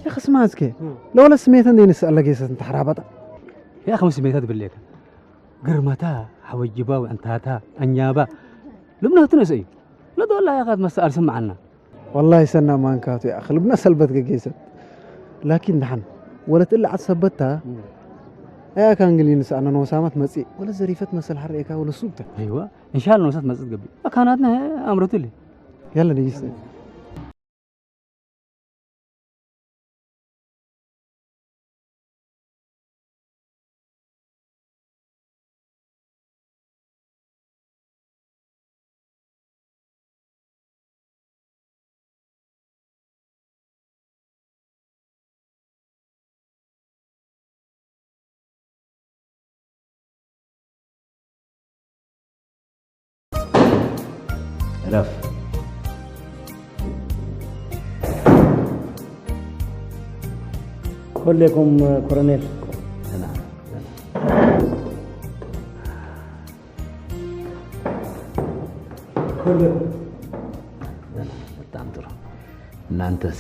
ተኸስማ እስከ ለወለ ስሜተን ደይንስ ኣለጌሰት እንተሕራበጣ። ያ ከም ስሜታት ብሌካ ግርማታ ሓወጅባ ውዕንታታ ኣኛባ ልምነቱ ነሰ እዩ። ነዶላ ያኻት መስተ ኣልስምዓና። ወላሂ ሰና ማንካቱ ያ ክልብና ሰልበት ገጌሰት። ላኪን ደሓን ወለት እላ ዓት ሰበታ። ኣያ ካንግሊን ሰኣና ነወሳማት መጺ ወለ ዘሪፈት መሰል ሓርኤካ ወለ ሱብተ። ኣይዋ እንሻላ ነወሳት መጽት ገቢ ኣካናትና ኣምረቱሊ። ያለ ንይስ እረፍ። ኮሌኩም ኮሎኔል። ደህና። ኮሌኩም። ደህና። በጣም ጥሩ። እናንተስ?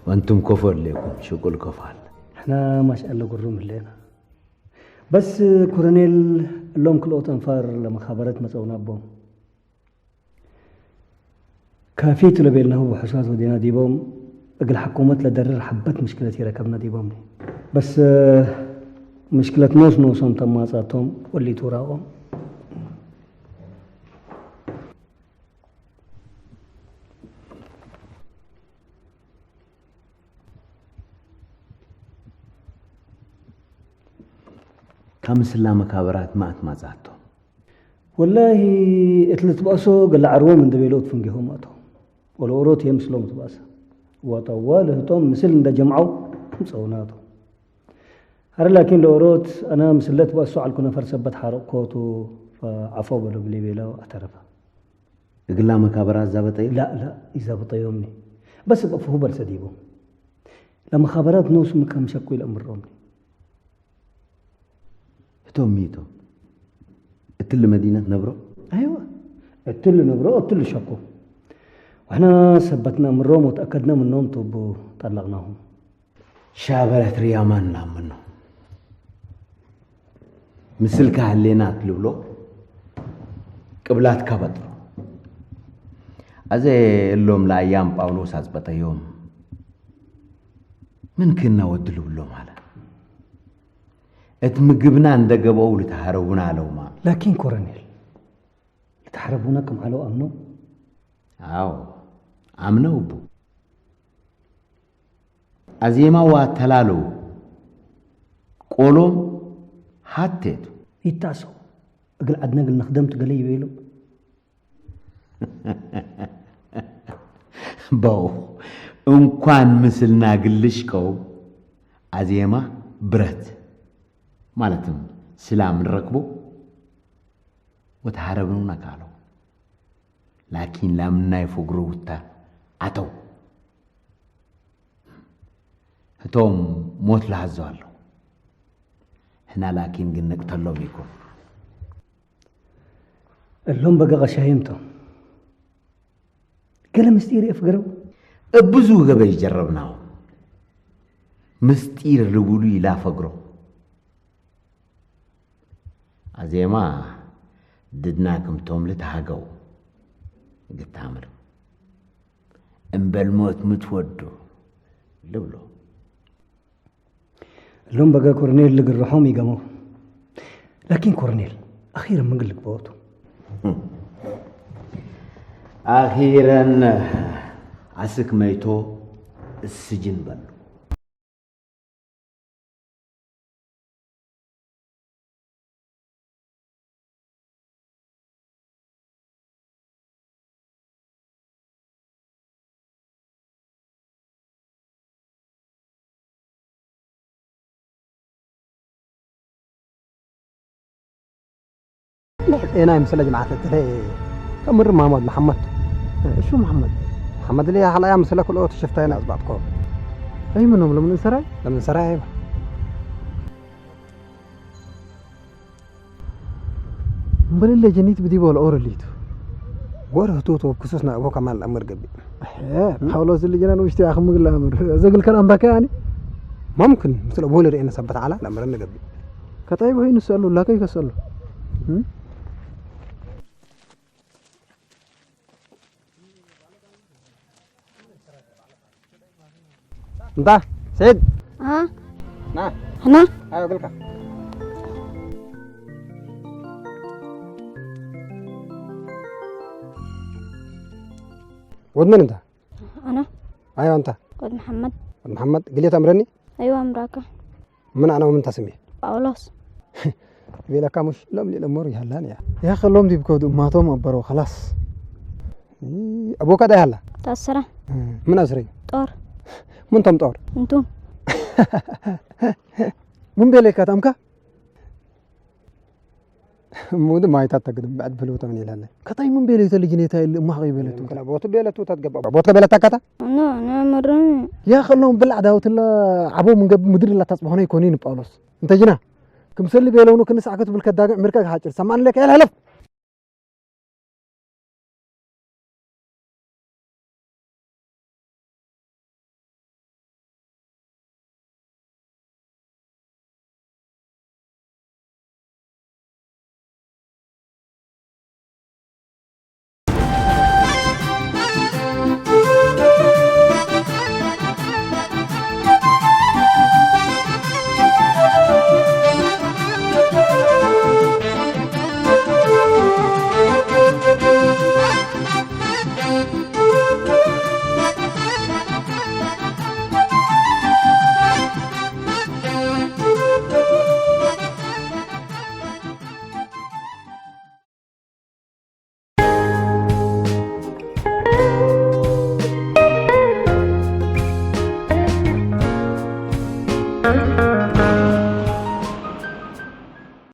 ወንቱም ኮፎ ሌኩም ሽቁል ኮፎ ኣለ። ንሕና ማሻኣላ ጉሩም ኣለና። በስ ኮሎኔል እሎም ክልኦት ኣንፋር ለመኻበረት መጸውና ኣቦም። ከፊት ለቤልናሁ ውሑሳት ወዲና ዲቦም እግል ሐኩመት ለደርር ሐበት ምሽክለት ይረከብና ዲቦም። በስ ምሽክለት ኖስ ኖሶም ተማጻቶም ወሊቱ ራቆም። ካብ ምስላ መካበራት ማእት ማጻቶም። ወላሂ እት ልትባእሶ ገለ ዓርቦም እንደ ቤሎት ፍንጌሆም ኣቶም። ወለኦሮት የምስሎም ትባእሰ። ዋጣዋ ልህቶም ምስል እንደ ጀምዓው ምጸውናቶም። ኣረ ላኪን ለኦሮት ኣና ምስለ ትባእሶ ዓልኩ ነፈር ሰበት ሓረቅኮቱ ፈዓፎ በሎ ብሊ ቤለው ኣተረፈ። እግላ መካበራት ዛበጠዮ? ላ ላ ይዛበጠዮምኒ። በስ በፍሁ በልሰ ዲቦም። ለመኻበራት ኖሱ ምከም ሸኩ ይለእምሮምኒ። እቶም ሚቶም እትል መዲነት ነብሮ? ኣይወ እትል ነብሮ እትል ሸኮ። ወሕና ሰበትና ምሮም ወተኣከድና ምኖም ቶቦ ጠለቕናሁም። ሻበረት ርያማን ላምኖ ምስልካ ህሌናት ልብሎ ቅብላትካ በጥሮ። ኣዘ እሎም ለኣያም ጳውሎስ ኣጽበጠዮም ምን ክና ወድሉ ብሎም ኣለ። እት ምግብና እንደ ገበው ልተሃረቡና ኣለውማ። ላኪን ኮረኔል፣ ልተሃረቡና ከም ዓለው ኣምነው? ኣዎ፣ ኣምነው እቡ። ኣዜማ ዋ ተላለው ቆሎም ሃቴቱ። ይታሰው፣ እግል ዓድነ እግል ነኽደምቱ ገለ ይቤሉ። በው፣ እንኳን ምስልና ግልሽቀው ኣዜማ ብረት ማለትም ስላም ንረክቦ ወተሃረብኑ ነካሎ። ላኪን ላምናይ ፍግሮ ውታ ኣተው። እቶም ሞት ለሃዞ ኣሎ። ህና ላኪን ግን ንቅተሎም ይኮ። እሎም በገ ቀሻይምቶም። ገለ ምስጢር የፍግረው። እብዙ ገበይ ጀረብናው። ምስጢር ልብሉ ይላፈግሮ። ኣዜማ ድድና ክምቶም ልትሃገው። ግታምር። እምበል ሞት ምትወዶ ልብሎ። እሎም በገ ኮርኔል ልግርሖም ይገመው። ላኪን ኮርኔል፣ ኣኺር ምን ግልግበወቱ? ኣኺረን ኣስክ መይቶ እስጅን በሉ። ጤና ይምስለ ጅማዓት እትለ ከምር ማሞድ መሓመድ። እሹ መሓመድ። መሓመድ ሊ ሓላያ ምስለ ክልኦት ሽፍታይን ኣጽባጥኮ። ኣይምኖም ለምን ሰራይ? ለምን ሰራይ? እምበለለ ጀኒት ብዲቦ ለኦረሊቱ። ወረ ህቶ ተወክሱስ ናብ ኣቦካ ማል ኣመር ገቢ። እ፣ ሓውሎ ዝልጅና ንውሽቲ ኣኽምግላ ኣምር። ዘግልከን ኣምባካ ያኒ? ማምክን፣ ምስለ ቦለ ርኤነ ሰበት ዓላ ለምረን ገቢ። ከጣይ ብሆይ ንሰሉ፣ ላከይ ከሰሉ። እም? እንታ፣ ሰይድ። አ? ና። ና። ኣዮ፣ ግልካ። ወድ መን እንታ? ኣነ። ኣዮ፣ እንታ? ወድ መሓመድ። ወድ መሓመድ፣ ግሌት ኣምረኒ? ኣይዋ፣ ኣምራካ። ምን ኣና ወምን ታስሜ? ጳውሎስ። ቤለካ ሙሽ ሎም ሊለ ሞር ይሃላን እያ። ያ ከሎም ዲብ ከዱ እማቶም ኣበረው ኸላስ። ይ-፣ ኣቦካ ዳ ይሃላ? ታሰራ። እ፣ ምን ኣስረይ? ጦር። ምን ቶም ጦር? እንቱም። ምን ቤለካ ታምካ? ሙድ ማይታት ተግድም ባዕድ ብልውታ ምን ይላለ? ከታይ ምን ቤለ ተልጅኔታ ይል እማኸ ይበለቱ? ከላ ቦቱ ቤለቱ ተትገባ። ቦትከ ቤለታ ካታ? ኖ፣ ኖ፣ ምርን። ያ ከሎም ብላዕ ዳውትላ ዓቦ ምን ገብ ምድር ላ ታጽበሆነ ይኮኒ ንጳውሎስ። እንተ ጅና፣ ክምሰሊ ቤለውኑ ክንሳዕ ክትብል ከዳግዕ ምርከ ክሓጭር። ሰማን ለከ፣ የለ፣ ሕለፍ!